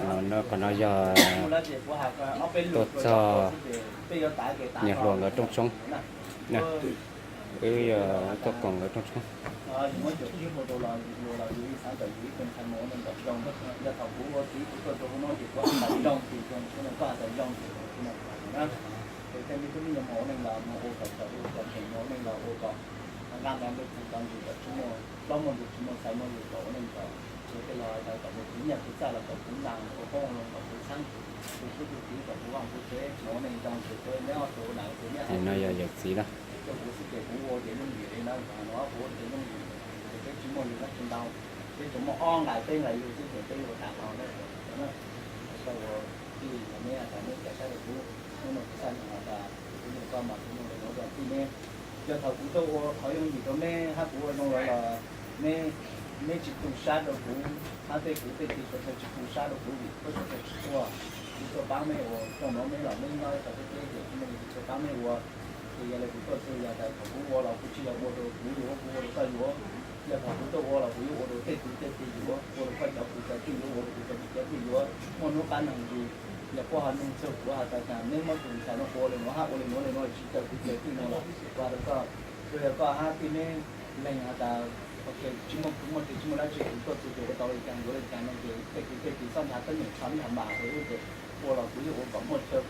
No, no, qhov no yog tuaj txog niam hluas nkawd rooj tshoob. Wb yog tuaj koom nkawd rooj tshoob. No yog yawm txiv na. Yog thaum kuv tuaj ua qhov yooj yim rau neb hab kuv ua zoo lawm los neb tsis tu sab rau kuv, hab tej kuv tej tij sawv daws tsis tu sab rau kuv vim peb sawv daws tsis tuaj. Kuv tuaj paab mej ua, zoo no mej los mej nyob ib qho teb teb ces kuv tuaj paab mej ua. Ces yog le kuv tuaj txug yog tas thaum kuv ua los kuv tsis yog ua rau kuv yuav, kuv ua rau koj yuav. Yog thaum kuv tuaj ua los kuv yuav ua rau tej kuv tej tij yuav, ua rau koj cov kuv cov tij yuav, ua rau kuv cov tij cov tij yuav, muaj hnub qab nag ntsis yog puab ho nug txug kuv has tas neb muab tus ntxhais no ua le nuav hab ua le nuav le nuav tsis caw kuv cov tij no los ua rau koj, tsuas yog koj hab tij neb leeg has tas tsis muaj kwv muaj tij tsis muaj dab tsi kuv tuaj txug ces ua tau le caag yuav le caag no ces tej kwv tej tij txhob nrhav teeb meem txhob nrhav npam rau wb ces ua los kuv yeej ua kom muaj chaw,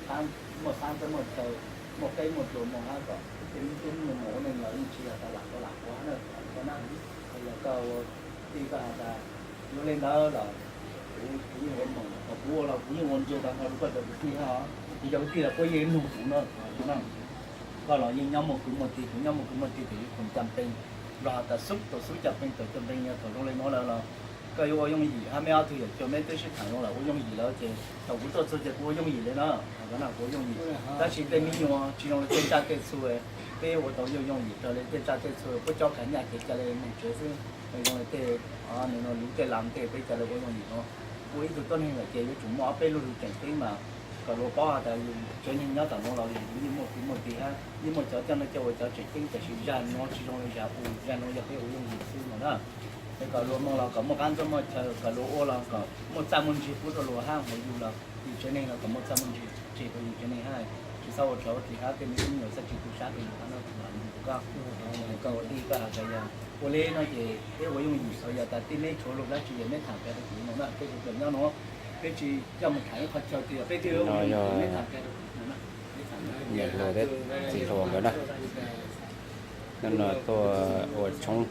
muaj qaab txob muaj chaw, muaj qeb muaj tua muaj hab kom tej me tub me nyuam mus ua neej los yeej tsis yog tas lam tau lam ua hab na. Yog koj ua tij koj has tas yuav le ntawd los kuv yeej ua moog, kuv ua los kuv yeej ua ntsuag tau nrho rau koj cov kwv tij hab. Kuv cov kwv tij los puab yeej nug kuv no, koj los yeej nyob muaj kwv muaj tij, kuv nyob muaj kwv muaj tij tes yuav khoom caj npeej los has tas xub tau xub caj npeej tau caj npeej yog thaum zoo le nuav lawm los koj yuav ua yooj yim hab mej ob tug yawm tsav mej twb sib tham zoo lawm ua yooj yim lawm ces thaum kuv tuaj txug ces kuv ua yooj yim le na. Kuv ua yooj yim tab sis tej me nyuam tsis zoo le tej tsaj tej txhu, peb ua tau yooj yooj yim raws le tej tsaj tej txhu puab cob khav nyaj ces ca le moog tsev xwb. Zoo le tej lub tej lam tej peb ca le ua yooj yim no. Ua ib tug tuab neeg lawm ces yuav tsum muaj ob peb lub lug tseem ceeb mas kom luag paub has tas yus tsev neeg nyob tom nuav los yus yeej muaj kwv muaj tij hab yeej muaj cov coj noj coj ua cov tseem ceeb, tab sis zag nuav tsis zoo le zag u, zag nuav yog peb ua yooj yim xwb no na. Es kom luag moog los kom muaj qaab txob muaj chaw, kom luag ua los kom muaj txaj muaj ntsig pub rau luag hab, yus los yus tsev neeg los kom muaj txaj muaj ntsig tseg rau yus tsev neeg hab, tsis txhob ua tsov ua rog hab tej me tub me nyuam txhob tsis tu sab rau yus hab no. Koj ua tij koj has tas yog ua le no ces peb ua yooj yim, yog tas tij neb tshuav lug dab tsi es neb tham kiag rau kuv no na, peb sawv daws nyob nuav, peb tsis coj moog tham ib qho chaw twg, peb tij neb tham kiag rau kuv no na. Niam hluas thiab txiv hluas nkawd na. Hnub no tuaj ua tshoob,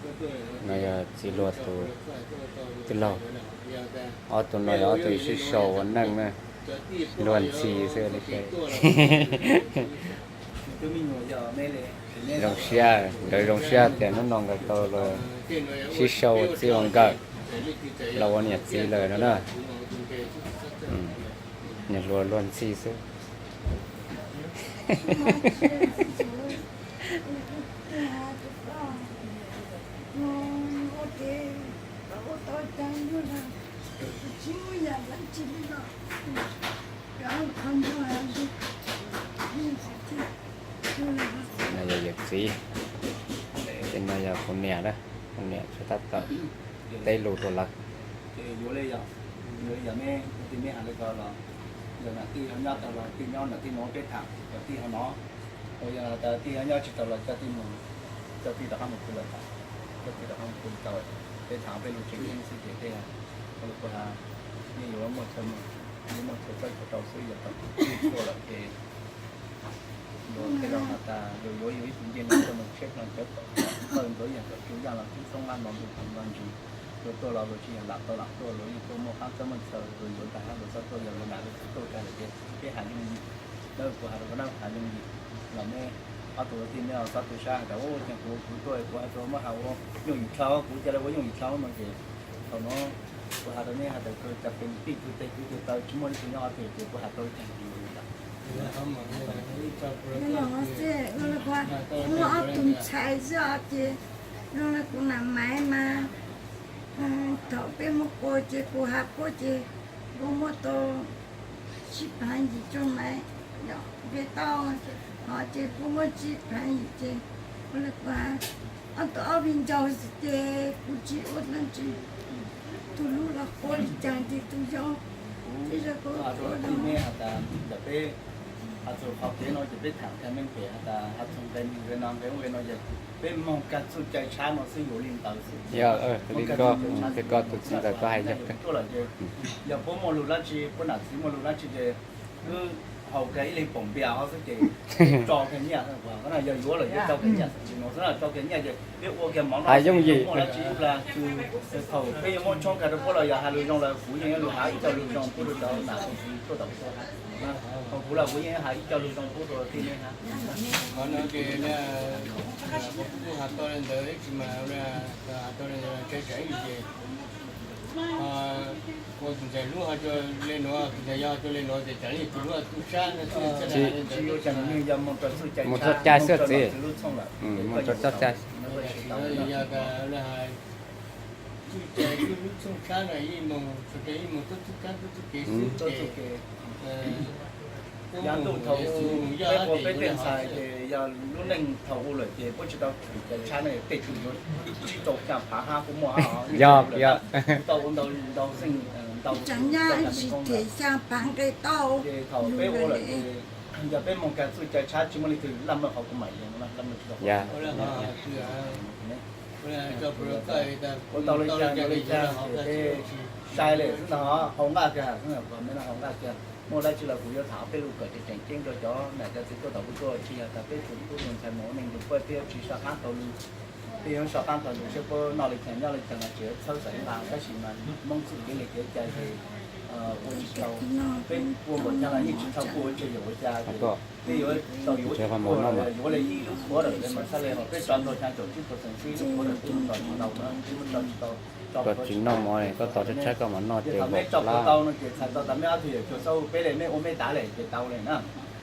no yog txiv hluas tus tij laug. Ob tug no yog ob tug sib sau ua neej na, luag ntxhi xwb li ces. Zoo siab, nkawd zoo siab tias hnub no nkawd tau los sib sau ua txij ua nkawm, los ua niam txiv lawm no na. Niam hluas luag ntxhi xwb. No yog yawm txiv, ces no yog kuv niam na, kuv niam tsuas tab tom teb lus rau lawv. Ces yuav le yog, yuav le yog neb, tij neb has le ko los, yog nam tij ho nyob tau los tij nyob nam tij mus ua peb tham, yog tij ho no, yog tas tij ho nyob tsis tau los coj tij mus, coj tij rov qab mus pw lawm, coj tij rov qab mus pw tau, peb tham peb lus tseem ceeb xwb ces tej, ua li kuv has, yeej yuav muaj chaw mus, yeej muaj chaw txawb chaw rau xwb, yog tau tij tuaj lawm ces yuav tej laus has tas yog yuav yus ib tug ncej no coj mus tsheb no cawv tom qawj ntxuav yeej kom tsuj yaj los tub xoob lab nto ntuj nto ntsis, luag tuaj los luag tsis yog lam tau lam tuaj, luag yeej tuaj muaj qaab txawb muaj chaw, luag yuav ntag hab luag txhob tuaj, yog luag nam luag txiv tuaj kag lawm ces peb has yooj yim, lawv kuv has rau koj na, has yooj yim los neb ob tug tij neb txhob tu sab has tas ua cas kuv kuv tuaj kuv has rau muab has ua yooj yim dlhau, kuv ca le ua yooj yim dlhau no ces thaum no kuv has rau neb has tas kawg cov pees tij tug tes kwv tug taw tsis muaj ib tug nyob ob tug ces kuv has tau ib tag kis ua li ntawd. Muaj ob tug ntxhais xwb os ces zoo li kuv nam Maiv mas thaum peb muab qua ces kuv has puab ces puab muab tau tsib phav yim rau Maiv, peb tau hov ces puab muab tsib phav yim ces ua li kuv has ob tug ob viv ncaus xwb ces kuv tsis ua dab Tus hlub los quaj li cas ces tus yau thiaj li quaj. Kuv hais rau nej has tas ntawm peb has txog qhov kev no ces peb tham tag meej pem has tas has txog nqe nqe no nqe ub nqe no ces peb moog kag txuj cai tshab no xwb, yuav li ntawd xwb. Yog, li koj, koj tus txiv ntawd koj hais yog kawg. Tuaj lawm ces yog puab muaj lug dab tsi, puab nam txiv muaj lug dab tsi ces wb haus kiag ib leeg poom npias hov xwb ces tso kiag nyiaj, yog yuav lawm yuav tso kiag nyiaj xwb, tsis mus xwb tso kiag nyiaj ces peb ua kiag mov no yooj yim, muaj dab tsi ib plag thaum peb yuav muab tshoob kiag rau puab los yog has lug zoo los kuv yeej yuav lug has ib co lug zoo pub rau cov nam txiv tuaj tom tuaj. Thaum kuv los kuv yeej has ib co lug zoo pub rau tij neej hab. Qhov no ces kuv kuj has tau li ntawd ib tsis mas has tau li ntawd tseem ib ces ua tus ntxhais hlub ho cua le nuav, tus ntxhais yau ho cua le nuav ces tsam ib tug hlub txuj sab no xwb. Mus txoj cai xwb txiv, mus txoj cai. Txuj cai txuj lub txuj sab no yeej mus, txuj kev yeej mus txuj kev xwb ces yog ntuj thaum peb ua peb tej ntxhais ces yog lub neej thaum ub lawm ces puab tsis tau txuj cai tshab ne, tej tug yuav tsib rau xyaa phav hab kuj muaj hab. Yog, yog. Tau ua ntau ntau xeej ntau tseem nyab tsis tias xyaa phav nqe tau. Ces thaum peb ua lawm ces yog peb moog kag txuj cai tshab tsis muaj leej twg laj mloj qhov kuv mam yees laj mloj tsis tau. Ua tau li cas ua li cas ces peb sai lawm xwb ntag, hau nqaj kiag xwb, hau nqaj kiag. Muaj dab tsi los kuv yuav tham peb lug kawm tseem ceeb rau cov nam cov txiv tuaj tom kuv tuaj, tsis yog tas peb tug tub tug ntxhais mus ua neej nrug puab peb yuav tsis sab qaab tau lug. Peb yuav sab qaab tau lug saib puab noj li cas nyob li cas mas tseem txhawb xaim nqaa, tab sis mas Hmoob txuj kev li kev cai ces ua tsis tau. Peb ua npaum caag los yeej tsis tau kuj ua tsaug yog ua cas ces peb yuav tau yuav ua, yuav le ib lub qhuav lawm mas txhaj le ho peb tso ntau xyaa caum tsib puas xees xwb, lub qhuav lawm peb tso tsis tau na, peb muab tso tsis tau. Koj tsis noj mov, koj tos tshaib tshaib koj mam noj ces thaum meb tso tau no ces txhais tau tas meb ob tug yawm tsuag xab hu peb le, meb ua meb tav le ces tau le na.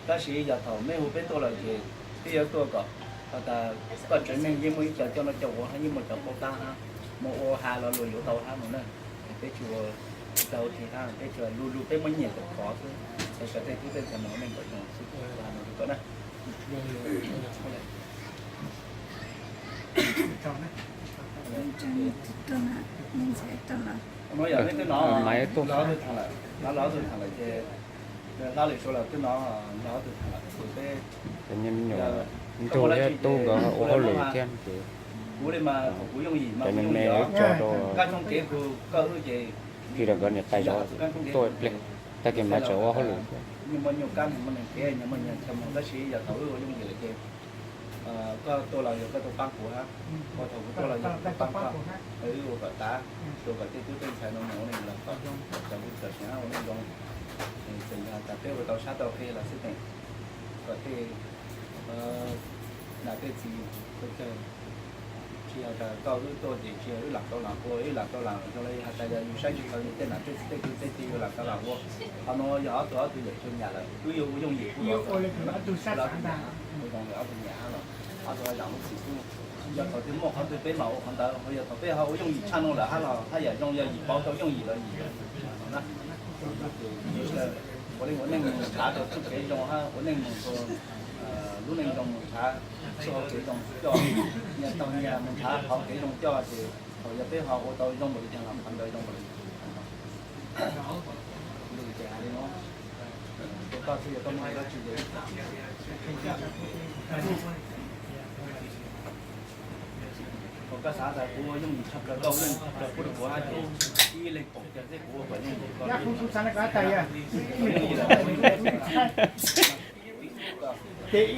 Tab sis yog thaum meb hu peb tuaj lawm ces peb yuav tuaj kom has tas koj tsev neeg yeej muaj ib co coj noj coj ua hab, yeej muaj cov paub tab hab, mus ua has los luag yuav tau hab no na. Peb tsis ua tsis tau tsi hab, peb tsuas lug lug peb muab nyiaj tawm khov xwb, es kom tej tub tej ntxhais mus ua neej kom zoo xwb, no rau koj na. Mas yog twb no, los ob tug tham lawm, los ob tug tham lawm ces, hlab lwm suav los twb no, los ob tug tham lawm ces peb, ntsuag thiab tub nkawd ua hauj lwm thiab ces kuv li mas kuv yooj yim mas kuv yooj yim os, kab tshoob kev kug koj wb ces tij rau nkawd niam tais zov tuaj ib pliag, tag kis mas tseem ua hauj lwm thiab. Nyuaj muaj nyuaj kab, nyuaj muaj neeg kev, nyuaj muaj nyuag chaw moog, tab sis yog thaum wb ua yooj yim lawm ces koj tuaj los yog koj tuaj paab kuv hab, ua thaum kuv tuaj los yog kuv tuaj paab koj, wb ua kom tav, ua kom tej tub tej ntxhais no mus ua neej los kom cov kuv cov seev ua neej zoo. Txawm yog tas peb ua tau sab tau qhia los xwb teem, kom tej nam tej txiv ua kawg. Tsis yog tas koj wb tuaj ces tsis yog wb lam tau lam ua, wb lam tau lam zoo li has tas yog yus saib tsis tau yus tej nam tej txiv tej kwv tej tij yuav lam tau lam ua. Qhov nuav yog ob tug ob tug yawm tsuag nyam lawm, wb yuav ua yooj yim pub ob tug nyam hab los, ob tug ho zaam lub txim pub. Yog thaum twg muaj qhov twg peb mam ua qhov ntawd, ho yog thaum peb ho ua yooj yim tshaj no lawm hab los haj yam zoo, yog yim pauv tau yooj yim los yim na. Ua neej mus nrhav rau txuj kev zoo hab ua neej mus rau lub neej zoo mus nrhav, txuj hauv kev zoo coj, nyias taug nyias mus nrhav hauv kev zoo coj ces thaum yog peb ho ua tau zoo npaum li cas los qhov ntawd zoo npaum li. Lug ces hais li no, koj xwb yog koj muaj dab tsi ces, thaum koj xav tas kuv ua yooj yim tshaj plaws, koj ua yooj yim tshaj plaws pub rau kuv hab ces ib leeg pom kiag xwb kuv ua kom yooj yim koj. Tej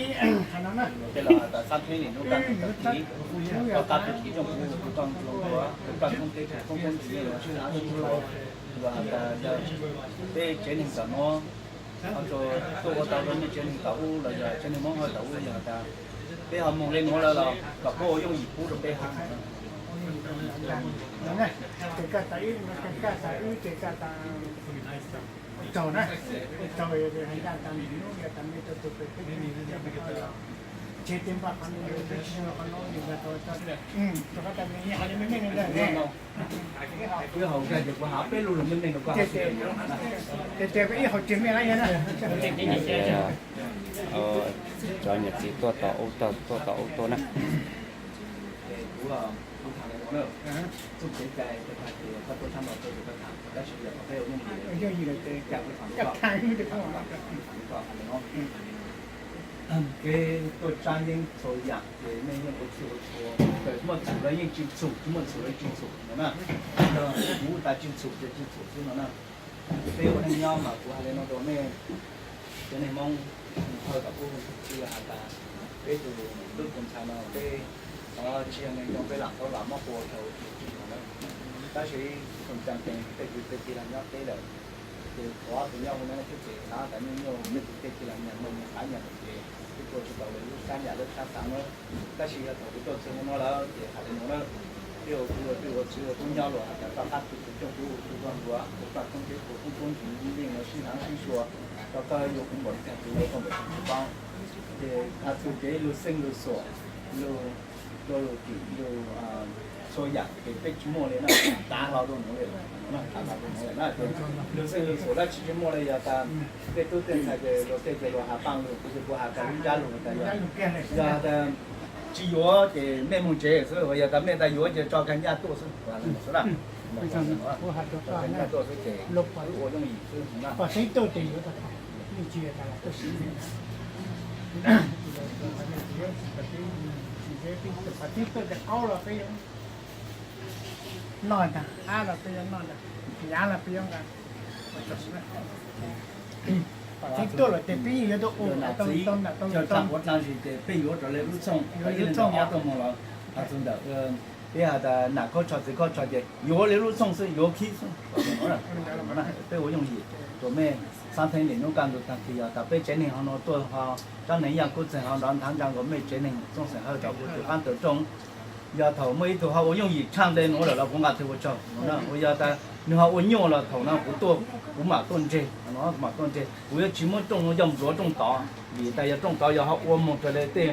los has tas xab theeb nim nub koj tug txiv, koj koj tug txiv coj kuv, kuv koj ntsuag, kuv koj tshoob teb tshoob koob txiv los sib hab sib hlub, los has tas yog peb tsev neeg tom nuav, ho tuaj ua tau rau nej tsev neeg tom ub los yog tsev neeg Hmoob hab tom ub, yog tas peb ho moog le nuav lawm los kom puab ua yooj yim pub rau peb hab. Wb haus kag ces kuv has peb lug lug meej meej rau koj. Cov niam txiv tuaj tom ub tuaj, tuaj tom ub tuaj na. Kuv Txuj kev cai koj tham ces koj tuaj sab nraud txog ces koj tham, tab sis yog thaum peb ua yooj yim, yooj yim lawm ces cas kuv tham li ko, tham li ko hais li no. Kev tuaj tsa yeeb txhua yam ces nej yeej ua txhij ua txhua, txawm muaj txhum los yeej tsis txhum, tsis muaj txhum los yeej tsis txhum no na. Yog kuv tas tsis txhum ces tsis txhum xwb no na. Peb ua neej nyob mas kuv hais li no rau nej, cov neeg Hmoob, hawj kom kuv tsis yog hais tas peb tus tub tus ntxhais no peb tsis yog neeg zoo peb lam tau lam muab ua rau tus tsis zoo na. Tab sis txoos cas ces tej kwv tej tij los nyob teb lawm, ces thov tus nyob hauv no thiab ces xav tas nyuj nyuj tej kwv tej tij los nyias muaj nyias qav nyias num ces kuv tuaj tsis tau lawv lub sab yam lub sab xav na. Tab sis yog thaum kuv tuaj txog hauv no lawm ces hais li no na, peb ua kwv ua tij ua txiv ua tub nyob los hais tias toj qab tus tus coj kuv ua tus toj ntuav tus toj koob kev ua koob koob ntsis yeej los sib hnyav sib sua, rau koj yuav kuv npaum li cas kuv yuav koj npaum li cas kuv paub. Ces hais txog kev lug xeej lug xuam, lug rau lug kim lug txhua yam ces peb tsis muaj li na, tav hlo rau nuav li, tav hlo rau nuav li na. Lug xeej lug xuam dab tsi tsis muaj li, yog tas tej tub tej ntxhais ces luag tej ces luag has paaj lug, kuv ces kuv has kag lub ncaj lug tas yog, yog tas tsis yuav ces mej moog tsev xwb, yog tas mej tas yuav ces tso kag ncaj tuaj xwb, tso kag ncaj tuaj xwb ces wb ua yooj yim xwb na. Noj ntag, ab los peb yuav noj ntag, hnyav los peb yuav nqa. Peb tuaj lawm ces peb yeej yuav tau ua, tau tau tau tsis ces peb yuav raws li lub txooj, ib leeg tau ob tug moog los, has txug ntawm peb has tas nam khaub tsho txiv khaub tsho ces yuav li lub txooj xwb, yuav khib xwb. Peb ua yooj yim rua mej xaab theeb lim nub kaj ntug taag kis, yog tas peb tsev neeg ho no tuaj ho, tsob neeg yaj kub txeeg ho nrov nthav ntsa nkaus mej tsev neeg txooj xeem hawj rau kuv tus qaab tawm rooj. Yog thaum muaj ib tug ho ua yooj yim tshaj nte nuav lawm los kuv nqa teg ua tsaug no na. Yog tas nwg ho ua nyuaj los thaum no kuv tuaj, kuv mam tuaj ntseg, kuv mam tuaj ntseg. Kuv yuav tsis muab rooj no coj npluav rooj tod, vim tas yog rooj tod yog ho ua moog raws li tej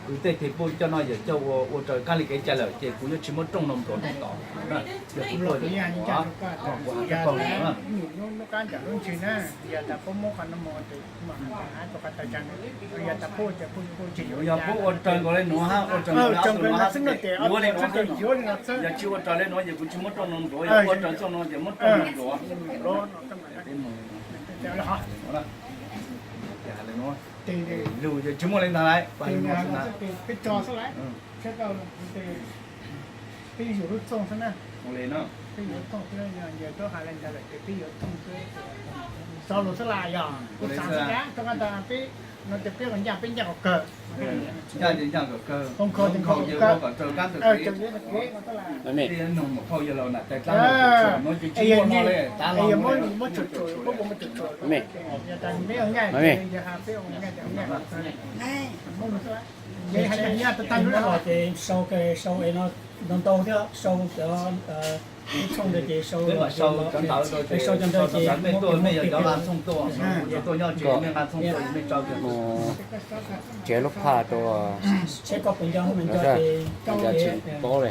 kwv tej tij puj coj noj yawm coj ua, ua raws kab li kev cai lawm ces kuv yuav tsis muab rooj no npluav rooj tod. Yog kuv tuaj, kuv has koj paug no. Yog tas puab ua raws nkaus li nuav hab, ua raws nkaus li nuav xwb, yog tsis ua raws li nuav ces kuv tsis muab rooj no npluav, yog ua raws txooj no ces muab rooj no npluav. Lug tsis muaj li ntag lauj. Ua li xwb, ncaj ces ncaj kom kawg, hoob khaus ces hoob khaus, tej noog maum phauj yawg laus nam tais dlaab nuav ces tsis muaj no li, tav los muab tsuam tsuam, ces sau, sau ntau ntau thiab, sau cov, peb mam sau cov ntawd ces sau ntawd mej tuaj mej yog cov nqa txooj tuaj, tuaj nyob tsev mej nqa txooj tuaj mej tso kiag. Tsev lub phaj rau, seb koj puas nco, nco ces tsis paub li.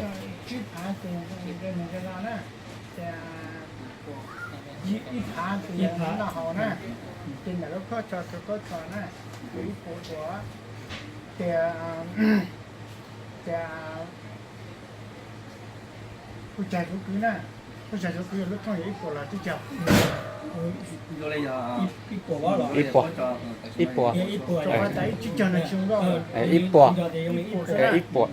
Ib phav tus yog noj haus na, ces ntawm lub khaub tsho rau khaub tsho na, ib puas dua, ces, ces kuv cag kuv kwv na, kuv cag kuv kwv yog lub thooj yog ib puas los tsib caug. Ib puas, ib puas, ib puas, ib puas, Muaj ib phaum.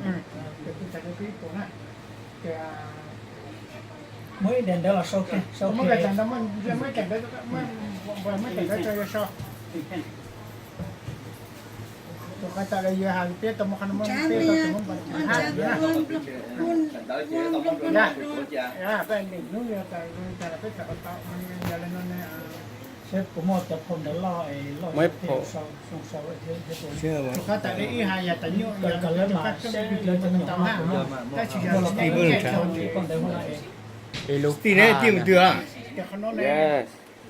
Ib lub phaj.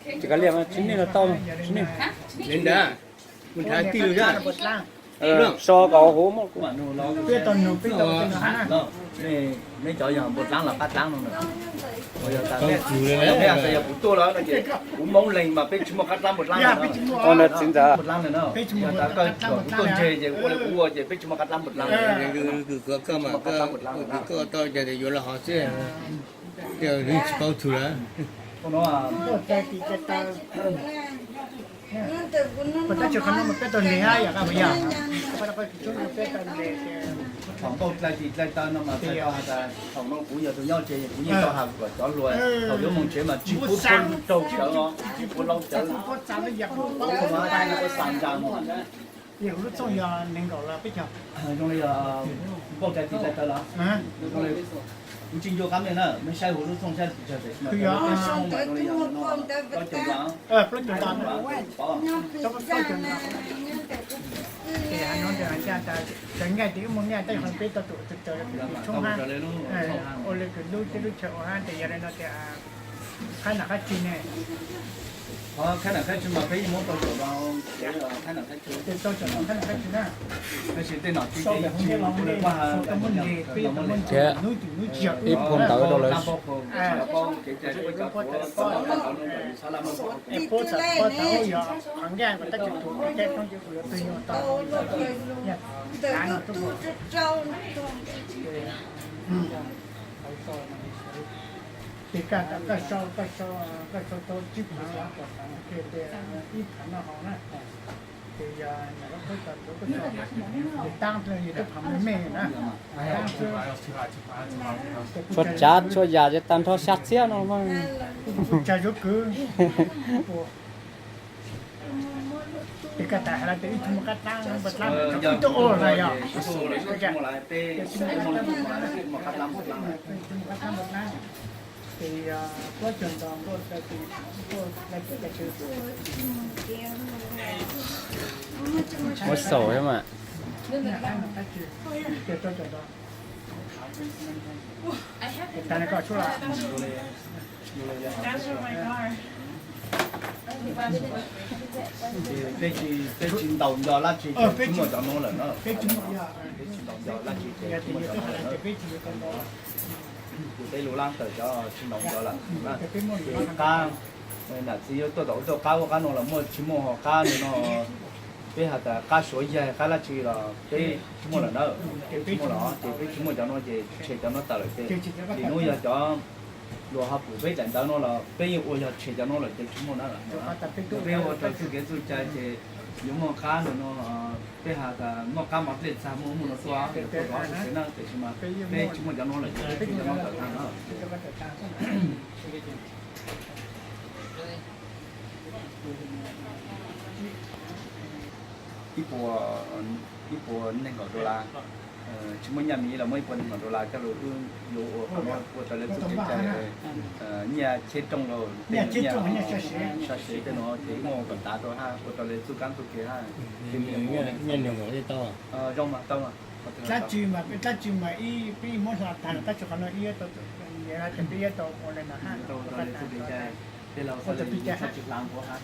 Tsis kav liam, tsis niaj no tau, tsis niaj. So kom huv muaj. Mej cov yog npua dlaab los qab dlaab no na. Yog tas nej, nej hais tias yog kuv tuaj lawm no ces kuv Hmoob leeg mas peb tsis muaj qab dlaab npua dlaab no. Txiv ntxawm, yog tas koj kom kuv tuaj ntseg ces ua li kuv ua ces peb tsis muaj qab dlaab npua dlaab. Koj mas koj tau ces yuav los hov xwb, tsis paub txug lawm. Tab sis qhov no mas peb tau lig hab yom, yog thaum npauj dlai tis dlai taw no mas tau has tas thaum no kuv yog tus nyob tsev kuv yeej tau has kom cov hluas thaum yuav moog tsev mas tsis pub rau cawv, tsis pub laub cawv, tsis pub xa nra. Yog huv lub txooj yog neeg nkaum los peb caug? Zoo li yog npauj dlai tis dlai taw los, kuv tsis ncua qab mej na, mej saib huv lub txooj saib tis tsawg tes. Plaub caug ntau. Plaub caug ntau. Ces hab no tes has tas cov nqaij tes wb muaj nqaij tab sis qhov peb tau tuam txawg txawg tshoob hab, ua li kws lub teb lub chaw ua hab tes yog li no tes qhab nam qhab tsi ne. Qhab nam qhab tsi mas peb yeej muab tau caum no, qhab nam qhab tsi, tau caum no qhab nam qhab tsi na. Tab sis tej nom tswv ces tsis muaj, peb muab ntes, peb muab ntes ib puag ntawd rau lawv. Ib puag ntawd yog qhov nqaij tab sis tus caj toob ces kuv yuav twg yuav tau. Ces koj, koj sau, koj sau, koj sau tau tsib phav, ib phav noj haus na. Ces yog nyuam qhuav tau, yog taab, yog tub phav me me na. Tshuav tsav tshuav yam ces tag nrho xya txhiab no mas. Kuv tsa zuv kwv. Ces koj tas has tes ib tug muaj qab dlaab npua dlaab, ib tug ua na yog. Ces plaub caug ntau, muab xaus mas. Peb tsis ntaus nco dab tsi ces tsis muaj cov no lawm na. Peb tsis ntaus nco dab tsi ces tsis muaj cov no lawm na. Kuv peb lub lab tawm cov tsis ntaus nco lawm. Ces qab, nam txiv yuav tuaj tom ub tuaj qab ub qab no los muaj tsis muaj, ho qab no peb has tas qab suav yaig qab dab tsi los peb tsis muaj lawm na. Peb tsis muaj lawm ces peb tsis muaj cov no ces tshem cov no tawm lawm ces, ces hnub yog cov luag ho pum peb daim ntawv no los peb yeej ua yog tshem cov no lawm ces tsis muaj na. Peb ua rau txuj kev txuj cai ces yuav muaj qab no no, peb has tas muaj qab mov dlej txag muaj muaj no tuaj, tuaj zov xwb na, tiam sis mas peb tsis muaj cov no lawm ces peb tshem cov no tawm tag na. Ib puas, ib puas nees nkaum dollar, tsis muaj nyaj miv los muaj ib puas nees nkaum dollar coj los wb yuav ua qhov no ua raws li txuj kev cai, nyiaj cheb rooj los tej nyiaj sab sev tej no ces wb muab ua kom tav rau hab ua raws li txuj kab txuj kev hab. Zoo mas tau mas. Dab tsi mas, dab tsi mas ib, peb muab hla tag los tab sis qhov no ib, peb yuav tau ua li no hab. Tej laus xav li tsis hla nqua hab.